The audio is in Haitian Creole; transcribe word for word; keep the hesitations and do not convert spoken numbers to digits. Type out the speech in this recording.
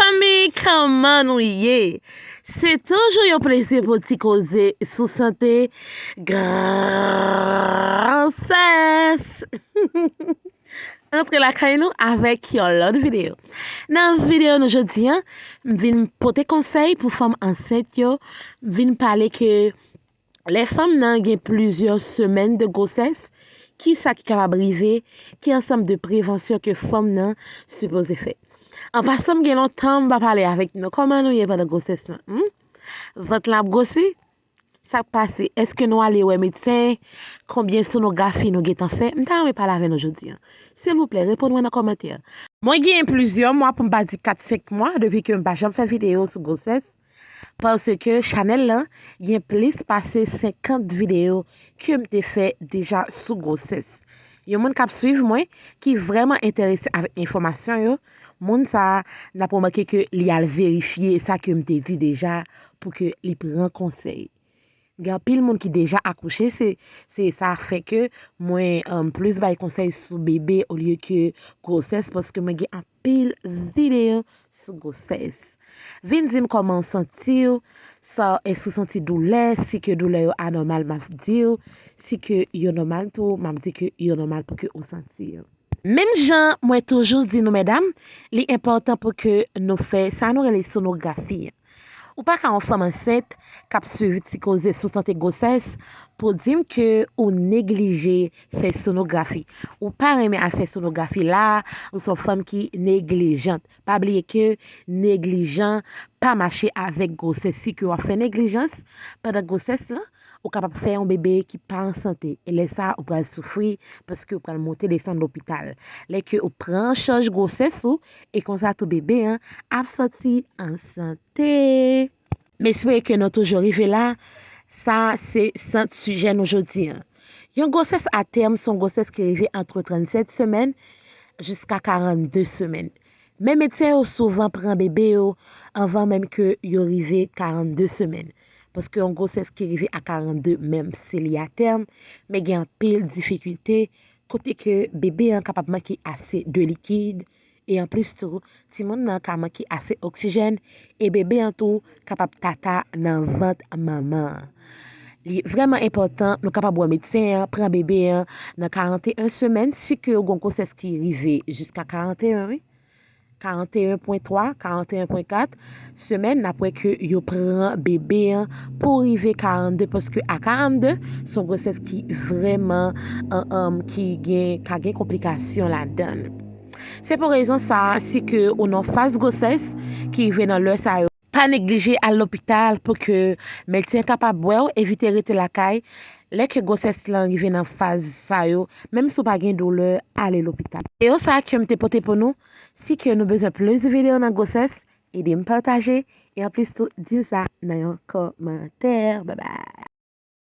Fanmi, kòman nou ye? Se toujou yon plezi pou ti koze sou sante, gwosès. Antre lakay nou avèk yon lòt videyo. Nan videyo nou jodi a, m vin pote konsèy pou fanm ansent yo. M vin pale ke lè fanm nan gen plizyè semèn de gwosès, ki sa ki kapab rive, ki ansanm de prevansyon ke fanm nan sipoze fè. An pasan, m gen lontan m pa pale avèk nou. Kòman nou ye pandan gwosès lan? Hmm? Vant lan ap gwosi? Sa k pase? Èske nou ale wè medsen? Konbyen sonografi nou gentan fè? M ta renmen pale avè nou jodi a. Silvouplè, reponn mwen nan kòmantè. Mwen gen plizyè mwa, pou m pa di kat senk mwa, depi ke m pa janm fè videyo sou gwosès. Paske chanèl lan gen plis pase senkant videyo ke m te fè deja sou gwosès. Yon moun k ap swiv mwen, ki vrèman enterese avèk enfòmasyon yo, moun sa a, n ap remake ke li al verifye sa ke m te di deja pou ke li pran konsèy. Gen anpil moun ki deja akouche, se, se sa fè ke mwen, um, plis bay konsèy sou bebe olye ke gwosès, paske mwen gen anpil videyo sou gwosès. Vin di m kòman w santi w, sa, èske w santi doulè, si ke doulè yo anòmal, m ap di w, si ke yo nòmal tou, m ap di ke yo nòmal pou ke w santi yo. Menm jan mwen toujou di nou, medam, li enpòtan pou ke nou fè sa nou rele sonografi an. Ou pa ka yon fanm ansent k ap swiv ti koze sou sante gwosès pou di m ke ou neglije fè sonografi. Ou pa renmen al fè sonografi la, ou se yon fanm ki neglijant. Pa bliye ke neglijan pa mache avèk gwosès. Si ke w ap fè neglijans pandan gwosès lan, ou kapab fè yon bebe ki pa an sante. E lè sa a, ou pral soufri paske ou pral monte desann lopital. Lè ke ou pran an chaj gwosès ou, e konsa tou bebe an ap sòti an sante. M espere ke nou toujou rive la. Sa se sant sijè nou jodi a. Yon gwosès atèm se yon gwosès ki rive antre trannsèt semèn jiska karannde semèn. Men medsen yo souvan pran bebe yo anvan menm ke yo rive karannde semèn. Paske yon gwosès ki rive a karannde, menm si li atèm, men gen anpil difikilte kote ke bebe an kapab manke ase de likid, e anplis tou, timoun nan ka manke ase oksijèn, e bebe an tou kapab tata nan vant manman an. Li vrèman enpòtan nou kapab wè medsen an, pran bebe an nan karannde en semèn, si ke w gen yon gwosès ki rive jiska karannde en, wi. Karannde en pwen twa, karannde en pwen kat semèn, n ap wè ke yo pran bebe an pou rive karannde, paske a karannde, se yon gwosès ki vrèman, an, an, ki gen, ka gen konplikasyon ladan l. Se pou rezon sa a, si ke ou nan faz gwosès ki rive nan lè sa yo, pa neglije al lopital pou ke medsen kapab wè w, evite rete lakay. Lè ke gwosès lan rive nan faz sa yo, menm si w pa gen doulè, ale lopital. Videyo sa a ke m te pote pou nou, si ke nou bezwen plis videyo nan gwosès, ede m pataje, e anplis tou, di m sa nan yon kòmantè. Babay.